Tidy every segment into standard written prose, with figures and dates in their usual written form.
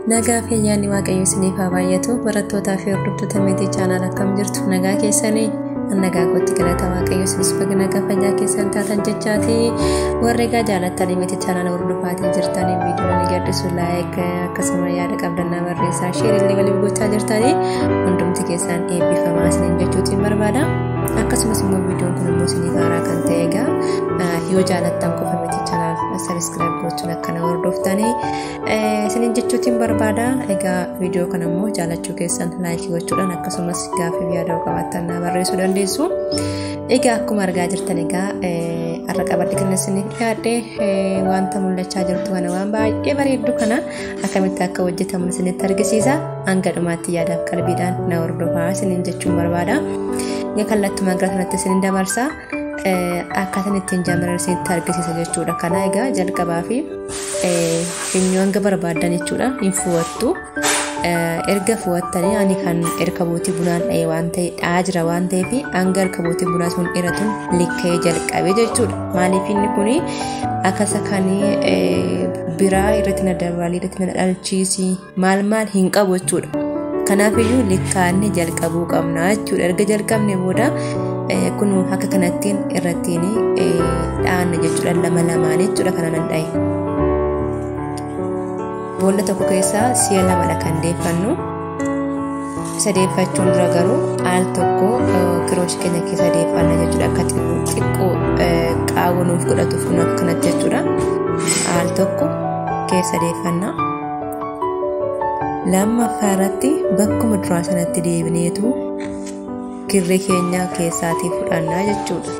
Nagaa fi ayyaanni Waaqayyo isiniif haa baay'atu. Barattootaa fi hordoftoota Meetii Chaanaal akkam jirtu? Nagaa keessanii? Nagaa kootti galata Waaqayyo isinis baga nagaa fayyaa keessan taatan jechaati. Warri egaa jaalattanii Meetii Chaanaal hordofaatii jirtanii viidiyoo ni gadhiisu like akkasuma yaada qabdan na barreessaa share illee waliif gochaa jirtanii hundumti keessan eebbifamaa isiniin jechuutiin barbaada. Akkasumas immoo viidiyoon kun immoo isiniif haaraa kan ta'e egaa yoo jaalattan qofa Meetii Chaanaal subscribe gochuun akkana hordoftanii isiniin jechuutiin barbaada. Egaa viidiyoo kana immoo jaalachuu keessan like gochuudhaan akkasumas gaaffii yaada qabaattan na barreessuu dandeessu. Egaa akkuma argaa jirtan egaa har'a qabadde kan isiniif dhiyaadhe wanta mul'achaa jirtu kana waan baay'ee bareeddu kana akkamitti akka hojjetamu isinitti argisiisa. Hanga dhumaatti yaadaaf qalbiidhaan na hordofaa isiniin jechuun barbaada. Egaa kallattumaan gara sanatti isinin dabarsa. Akkaataan ittiin jaamaran isinitti argisiisa jechuudha. Kana egaa jalqabaa fi funyoo hanga barbaaddan jechuudha hin fuwattu. Erga fuwattanii ani kan erkabootii bunaan dha'e waan ta'e dha'aa jira waan ta'eef hanga erkabootii bunaa sun dheeratuun likka'ee jalqabe jechuudha. Maaliif inni kuni akkasa kan biraa irratti na dabalii irratti na dhalchiisi maal maal hin qabu jechuudha. Kanaafiyyuu likkaanni jalqabuu qabna jechuudha. Erga jalqabne booda kun akka kanattiin irrattiin dha'anna jechuudha. Lama lamaan jechuudha kana nan dha'e. Boolla tokko keessaa si'a lamadha kan deeffannu. Isa deeffachuun dura garuu al tokko kirooshii keenya keessa deeffanna jechuudha. Akka xiqqoo qaawwa nuuf godhatuuf kun akka kanatti jechuudha. Al tokko keessa deeffanna. Lammaffaa irratti bakkuma duraa sanatti deebineetu kirrii keenya keessaatii fudhannaa jechuudha.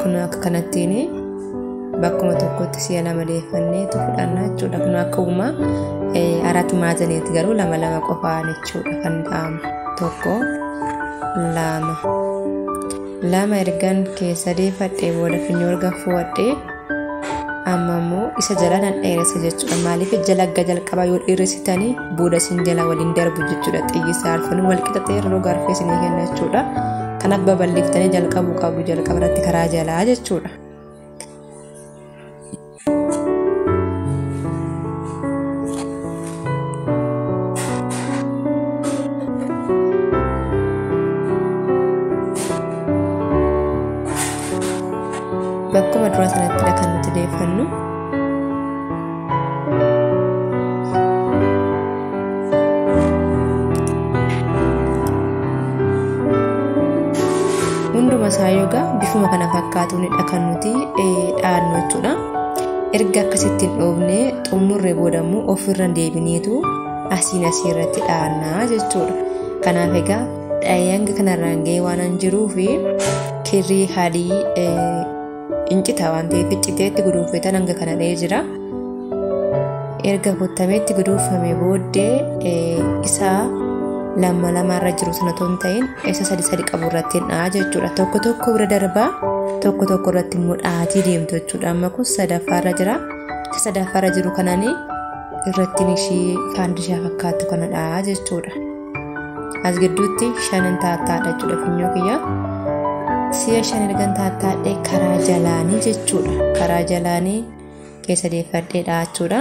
Kun akka kanattiin bakkuma tokkotti si'a lama deeffanneetu fudhannaa jechuudha. Kun akka uumaa arat maazaniitti garuu lama lama qofaan jechuudha kan dha'amu. Tokko lama lama ergan keessa deeffadhee booda funyoo erga fuwadhee amma immoo isa jala nan dheeressa jechuudha. Maaliif jala akka jalqabaa yoo dheeressitanii booda isin jala waliin darbu jechuudha. Xiyyi arfan wal qixa ta'e yeroo garfee isinii kenna jechuudha. Kanaaf babal'iftanii jalqabuu qabdu jalqaba irratti karaa jalaa jechuudha. Bakkuma duraa sanattidha kan nuti deeffannu. Hunduma isaa egaa bifuma kana fakkaatuunidha kan nuti dhaannu jechuudha. Erga akkasittiin dhoofnee xumurree booda immoo ofirra deebineetu asiin asii irratti dhaannaa jechuudha. Kanaaf egaa hanga kanarraan ga'ee waan an jiruu fi kirrii hadii incita waan ta'eef icciteetti guduunfetan hanga kana dha'ee jira. Erga kuttameetti guduunfame booddee isaa lama lamarra jiru sana otoo hin ta'in isa sadi sadi qabu irratti dha'a jechuudha. Tokko tokko bira darbaa tokko tokko irratti immoo dha'atii deemtu jechuudha. Amma kun sadaffaarra jira. Isa sadaffaarra jiru kanaan irratti ishii faandishaa fakkaattu kana dha'a jechuudha. As gidduutti shanan taattaadha jechuudha funyoo kiyya. Si'a shan ergan taattaadhee karaa jalaanii jechuudha. Karaa jalaanii keessa deeffadhee dha'achuudha.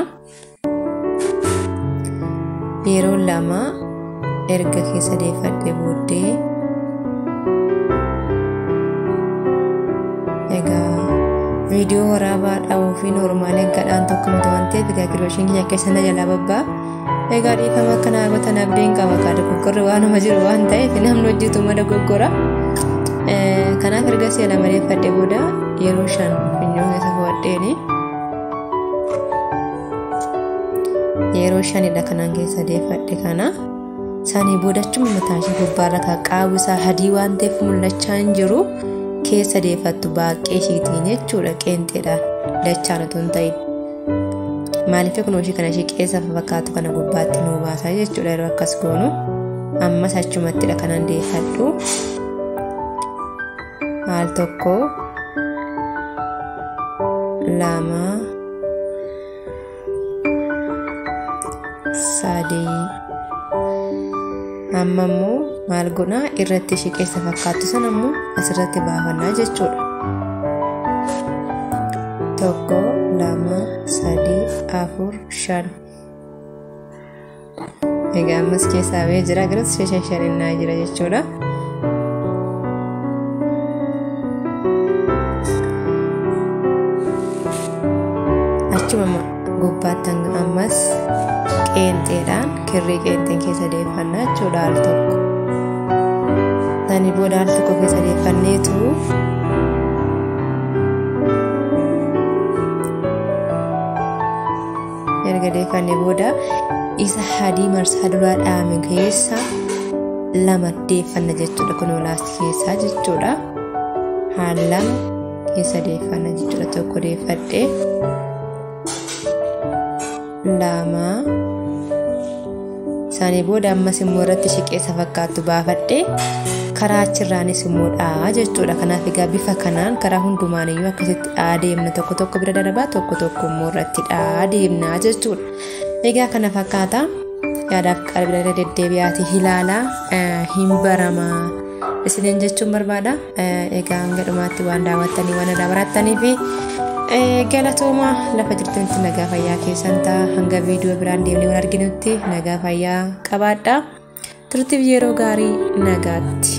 Yeroo lama erga keessa deeffadhee booddee egaa viidiyoo waraabaa dha'uu fi noormaalee gadhaan tokko miti waan ta'eef egaa kirooshiin kiyya keessa na jalaa babbaa. Egaa dhiifama akkanaa gootan abdiin qaba kaa dogoggorri waanuma jiru waan ta'eef namni hojjetu ma dogoggora. Kanaaf erga si'a lama deeffadhee booda yeroo shan funyoo keessa fo'adheeni yeroo shanidha kanaan keessa deeffadhe kana. Sanii booda achuma mataa ishee gubbaarra kan qaawwi isaa hadii waan ta'eef mul'achaa hin jiru keessa deeffattu baaqee ishiitiin jechuudha. Qeenxeedhaan dachaan otoo hin ta'in. Maaliif kun ishee kana ishee qeessa fakkaatu kana gubbaatti nuu baasaa jechuudha yeroo akkas goonu. Ammas achumattidha kanan deeffadhu. Al tokko lama sadii Amma immoo maal goonaa irratti shiqeessa fakkaattu sana immoo asirratti baafannaa jechuudha. 1 2 3 4 5. Egaa ammas keessaa ba'ee jira, garuu shan shaninnaa jira jechuudha. Achuma gubbaatti ammas qeenxeedhaan kirrii qeenxeen keessa deeffannaa jechuudha al tokko. Sanii booda al tokko keessa deeffanneetu erga deeffannee booda isa hadii marsaa duraa dhaame keessa 2 deeffanna jechuudha. Kun laastii keessaa jechuudha. Haala 2 keessa deeffanna jechuudha. 1 deeffadhee 2 Sanii booda ammas immoo irratti shiqeessa fakkaattu baafadhee karaa achirraanis immoo dha'a jechuudha. Kanaaf egaa bifa kanaan karaa hundumaan iyyuu akkasitti dha'aa deemna. Tokko tokko bira darbaa, tokko tokko immoo irratti dha'aa deemna jechuudha. Egaa kana fakkaata. Yaadaaf qalbii irra deddeebi'aatii ilaalaa, hin baramaa isiniin jechuun barbaada. Egaa hanga dhumaatti waan daawwattanii waan irraa barattanii fi galatooma. Lafa jirtanitti nagaa fayyaa keessan ta'a. Hanga viidiyoo biraan deemnee wal arginutti nagaa fayyaa qabaadha. Turtiif yeroo gaarii, nagaatti.